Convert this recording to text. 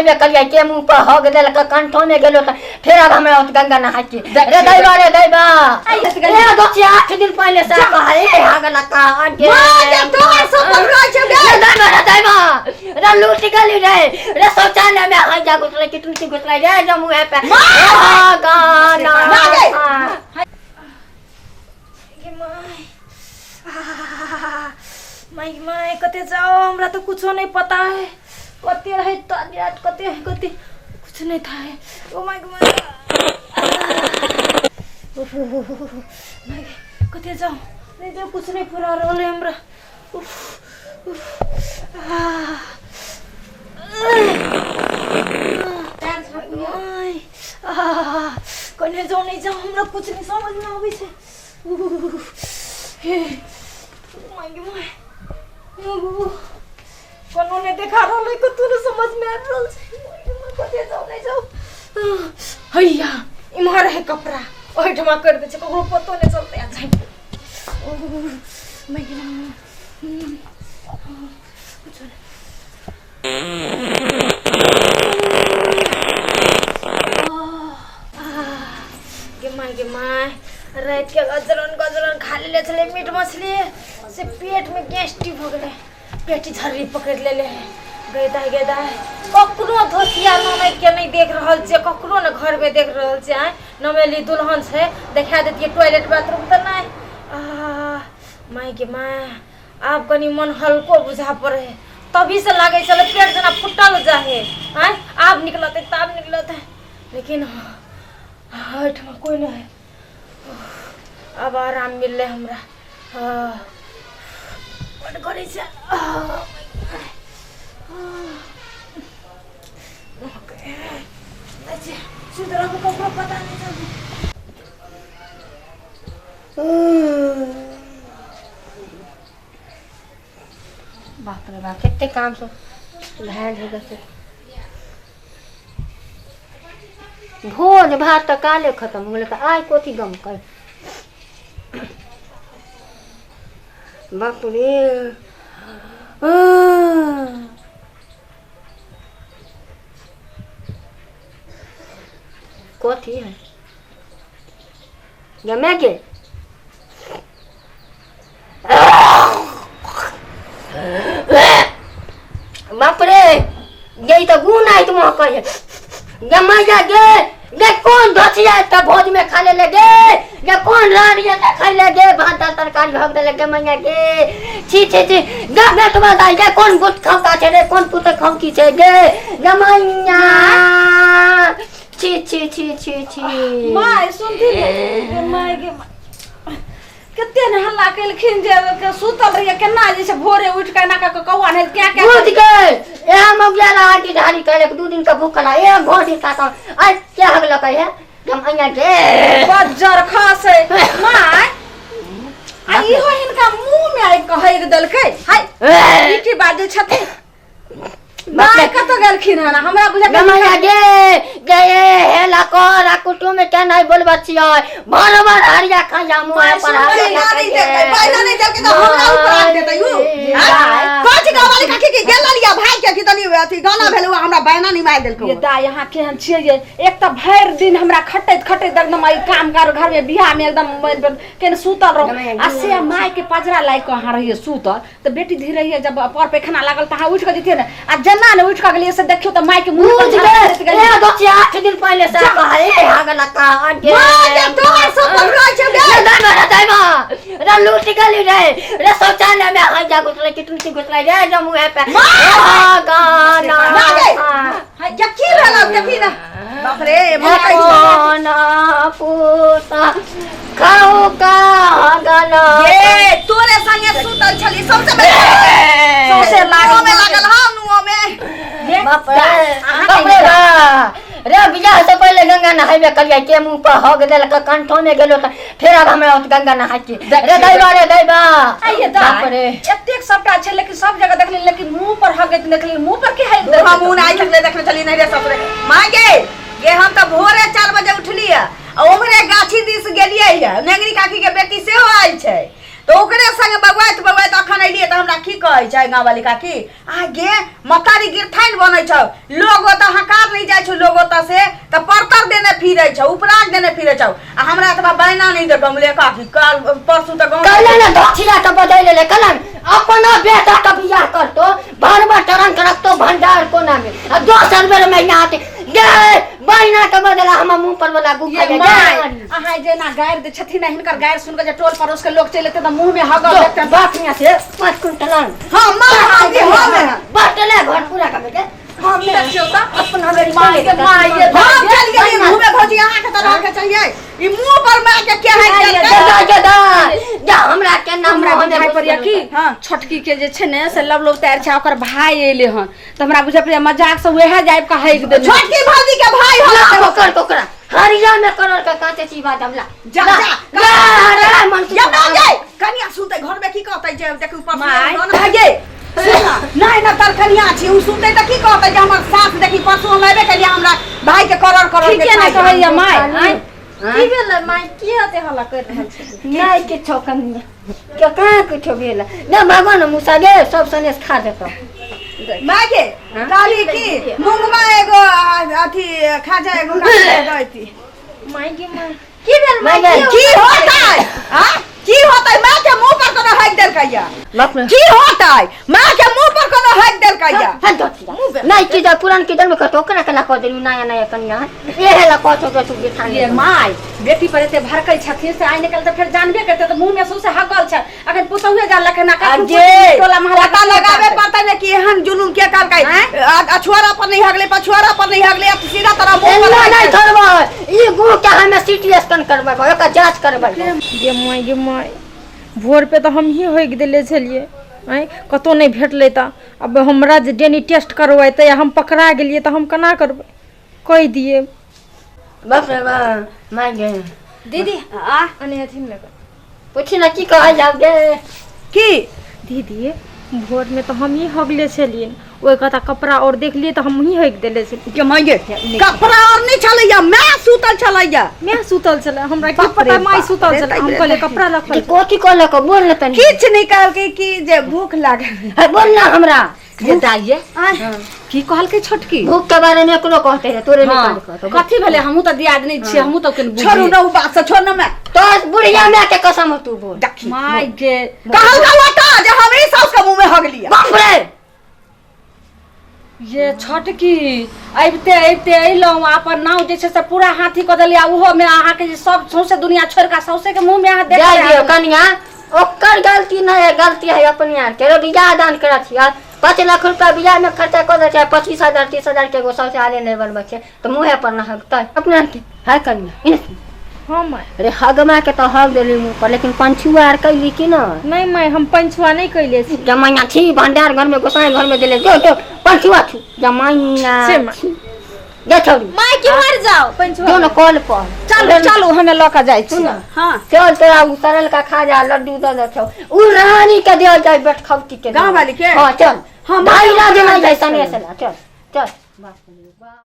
नहेबे करियै के मुँह पर हग देलक कंठो में गेलो तऽ फेर आब हमरा ओत गंगा नहाय छी रे दैबा रे दैबा ए दोची 8 दिन पहिले से कहे हगलक आगे माँ गे तोहर सब पकड़ा छौ गे रे दैबा रे दैबा रे लूट गेली रे रे शौचालय में हइया घुसलै कि तुलसी घुसलै रे जो मुँह पे माँ गाना माँ गे। गे my my my कते जाओ हमरा तो कुछो नहीं पता है कते रहे रात कते है कते कुछ नहीं था है ओ my my उफ, my कते जाओ नहीं जाओ कुछ नहीं पूरा रहल है हमरा उफ उफ आ my आ कने जाओ नहीं जाओ हमरा कुछ नहीं समझ में आबै छै हे my गे my कोनो नहि देखा रहल है कतौ नहि समझ में आबि रहल छै my गे my, कतऽ जाउ नहि जाउ हैया इम्हर है कपड़ा ओहिठमा करि दै छै ककरो पतो नहि चलतै आ झाँपि my गे my, कुछो नहि। गे my गे my राति के गजरन गजरन खा लेले छलै मीट मछली से पेट में गैस्ट्रिक हो गेलै पेटी झर्री पकड़ि लेले है गे दाइ गे दाइ ककरो धोसिया ननैद के नहि देख रहल छियै ककरो ने घर में देख रहल छियै आँय नमेली दुल्हन छै देखा देतियै टॉयलेट बाथरूम तऽ नहि आह my गे my आब कनि मन हल्को बुझा पड़े है तभी से लागै छलै पेट जेना फुटल जाहे आँय आब निकलतै तब निकलतै लेकिन एहिठमा कोइ नहि है आब आराम मिललै हमरा बड्ड करै छै सुति रहू ककरो पता नहि चलतै। बाप रे बाप कते काम से घायल हो गए भोज भात तऽ काले खत्म हो गेलै तऽ आइ कथी गम कर बाप रे कथी है गमे के बाप रे ये तो गुण आई तुम कहे गे मैया गे गे कौन धोतिया त भोज में खा ले गे गे कौन रानी त खाइ ले गे भात दाल तरकारी भग दे गे मैया गे छी छी छी गे गे तुम दाई गे कौन गुट खाऊ का छे रे कौन पुत खाऊ की छे गे गे मैया छी छी छी छी छी माय सुनथिन गे माय गे माय। कते ने हल्ला केलखिन जे के सुतल रहिए केना जे छै भोरे उठि कऽ एना कऽ कऽ कौआ नहि क्या क्या बुझ गए एहा मौगिया रहा कि ढारी करे दू दिन का भूख ला ए घोड़ी का आज क्या हगल कहे हम अइया के बज्जर खसै माय आ इहो हिनका मुंह में आबि कऽ हगि देलकै हाय ई की बाजै छथिन माय कतऽ गेलखिन हन हमरा बुझा गमैया गे गे हेला कर आ कुटुम में के नहीं बोलबा छियै बरोबर हरिया खाया मुँह पर पहिना नहि देतै पहिना नहि देलकै तऽ हमरा ऊपर आबि देतै उ कथी गाँव वाली काकी के गेल लिया भाई के कि तनी अथी गाना भेल उ हमरा बहना नहीं मारि देलकै ये दाई यहाँ केहन छियै ये एक तऽ भरि दिन हमरा खटैत खटैत एकदम ई काम कार घर में बियाह में एकदम केहन सुतल रहू आ से माय के पजरा लागि कऽ अहाँ रहियै सुतल तऽ बेटी धी रहियै जब पर पैखाना लागल तऽ अहाँ उठि कऽ जैतियै ने आ जेना ने उठि कऽ गेलियै से देखियौ तऽ मायके मुँह पर बुझ झाड़ गए करैत गेलियै। ए दोची 8 दिन पहिले से कहे हगला का आगे माँ गे तोहर सब पकड़ा छौ गे रे दैमा रे दैमा रे लूट गेली रे रे शौचालय में हइया घुसलै कि तुलसी घुसलै रे जो मुँह पे माँ गाना माँ गे या की भेल देखी ना बाप रे मकै छै कोना पूता खाऊ का गला ये तोरे संगे सुतल छली सौंसे में सौंसे लागल में लागल हाँ नुओ में बाप रे बाप रे बा रे बियाह से पहिले गंगा नहाइबे करियै के मुँह पर हग देलक कंठो में गेलो तऽ फेर आब हमरा ओत गंगा नहाय छी रे दैबा रे दैबा आइए बाप रे एतेक सबटा छै लेकिन सब जगह देखली लेकिन मुंह पर हगैत देखली मुंह पर के हगि देलकै? हम आइ तक नहीं देखने छली नहीं रे ससुरे माँ गे गे हम तऽ भोरे 4 बजे उठलियै आ ओम्हरे गाछी दिस गेलियै ये नेंगरी काकी के बेटी सेहो आयल छै तऽ ओकरे संगे बगुआइत बगुआइत अखन एलियै तऽ हमरा की कहै छै गाँव वाली काकी आ गे मतारी गिरथाइन बनै छौ लोग ओतऽ हकार नहि जाइ छौ लोग ओतऽ से तऽ परतर देने फिरै छौ उपराग देने फिरै छौ आ हमरा एतबा बैना नहि दे गमले काकी काल परसू तऽ गाँव कल ने दक्षिणा के बदल ले कल अपना बेटा के बियाह करतो भरवा टरंक रखतो भंडार कोना में आ दोसर बेर महीना आते गे बहिना के बदला हमर मुंह पर वाला गुफा ये माय अहाँ जेना गारि दै छथिन ने हिनकर गारि सुन के जे टोल पड़ोस के लोग चलि एतै तऽ मुँह में हगल देखतनि। बाप यहाँ से 5 कुंटल आन। हाँ माँ हाँ जी हाँ मैं बाटले घर पूरा कर के हम देखियौ तऽ अपना बेरी माय के माय ये हम चल गेलियै घूमे भौजी अहाँके तऽ रहके चाहिए ई मुंह पर माय के के है माय जा जा जा हमरा के नाम हमरा बुझाइ पड़ैया कि हाँ। छोटकी के जे छै ने से लव लव तैयार छै ओकर भाय एले हन तऽ हमरा बुझाइ पड़ैया मजाक से वएह जाबि कऽ हकि देने छोटकी भौजी के भाई हो ओकर ओकरा हरिया में करल के कांचे चीज बात हमला जा जा जा मन या ना जाए कनिया सुनते घर में की कहते जे देखू ऊपर माय। भागे नहीं ना तर कनिया छी उ सुनते त की कहते जे हमर सास देखी परसू हम एबे केलिए हमरा भाई के करर करर के ठीके ने खाइ। कहैया माय आँय? की भेलै माय की एते हल्ला करि रहल छी नहीं किछो कनिया के कहाँ किछो भेल ना भगवान मूसा गे सब सनेस खा देतो माय के कहली की मुंगमा एगो अथी खाजा एगो दैती माय गे माय की भेल माय माय गे। की होतै हां की होतै माय के मुंह पर कोनो हक देलकैया बाप रे की होतै माय के मुंह पर कोनो हक देलकैया हट दो नहीं की जा पुरान की जन्म कतो ओकरा केना कह देलू नया नया कनिया एहे ला कहतो के तू बिठान ये माय बेटी पर एते भड़कै छथिन से आइ निकल तऽ फेर जानबे करतै तऽ मुँह में सौंसे हगल छै अखन पुतहुए जानलक हन आ जे टोला मोहल्ला पता लगाबे पड़तै ने कि एहन जुलुम के करकै अछुआरा पर नहीं हगले पछुआरा पर नहीं हगले अब सीधा तरह मुंह पर एना हगलै। नहीं थोड़बो ई गुह के हमें सीटी स्कैन करबै ओकर जांच करबै गे माय गे माय भोर पे तऽ हमही होकि देले छलियै आँय कतहु नहि भेटलै तऽ आब हमरा जे डेनी टेस्ट करवेतै आ हम पकड़ा गेलियै तऽ हम केना करबै कहि दियै बाप रे बाप माय गे दीदी आ अने अथी ने पूछी ना की कहल जाब गे की दीदी भोरमे तऽ हमही हगले छलियै ओहि कता कपड़ा आओर देखलियै तऽ हमही हगि देले छलियै के माय गे कपड़ा और नहीं छलैया मैं सुतल छलैया मैं सुतल छलै हमरा की बाप रे पता माय बाप सुतल रे, छलै ताहि हम रे। कहलियै कपड़ा रखल कि कोथी कहलक बोल ना तनी किछु नहीं कहलकै कि जे भूख लागल है बोल ना हमरा ये दाइये की कहलकै छोटकी भूख के बारे में एकरो कहते है तोरे नहीं हाँ, कहते कथी भेलै हमहूँ तऽ दियादनी छियै हमहूँ तऽ कनि छोड़ू बुझियै ना उ बात से छोड़ ना मैं तो बुढ़िया माय के कसम हो तू बोल देखी माय गे कहल गलत जे हमरे सास के मुंह में हग लिया बाप रे ये छोटकी अबिते अबिते अयलहुँ अपन नाव जे छै से पूरा हाथी कऽ देलियै ओहोमे अहाँके जे सब सौंसे दुनिया छोड़ि कऽ सौंसे के मुँहमे अहाँ देख जाय दियौ कनिया ओकर गलती नहीं है गलती है अपने आर के बियाह दान करै छियै 5 लाख रुपया बियाह में खर्चा कऽ दै छै 25,000 30,000 के एगो शौचालय नहीं बनबै छै तऽ मुँहे पर न हगतै अपना आर के है कनिया इने सुन। हाँ माय अरे हगमा के तऽ हग देली मुँह पर लेकिन पंछुआ आर कैली कि न नहीं माय हम पंछुआ नहीं कैले छी जमाइया छी भंडार घर में गोसाई घर में देले जो जो पंछुआ छु जमाइया से माय। छी जा छौरी माय के मर जाओ पंछुआ जो न कॉल पर चलू चलू हमे लऽ कऽ जाइ छी हाँ चल तोरा उतरल का खा जा लड्डू दऽ दे छौ उ रानी के दियल जाय बैठखौटी के गाँव वाली के? हाँ चल हाँ, भाई ना देना जाय सने से चल चल बाप रे बाप।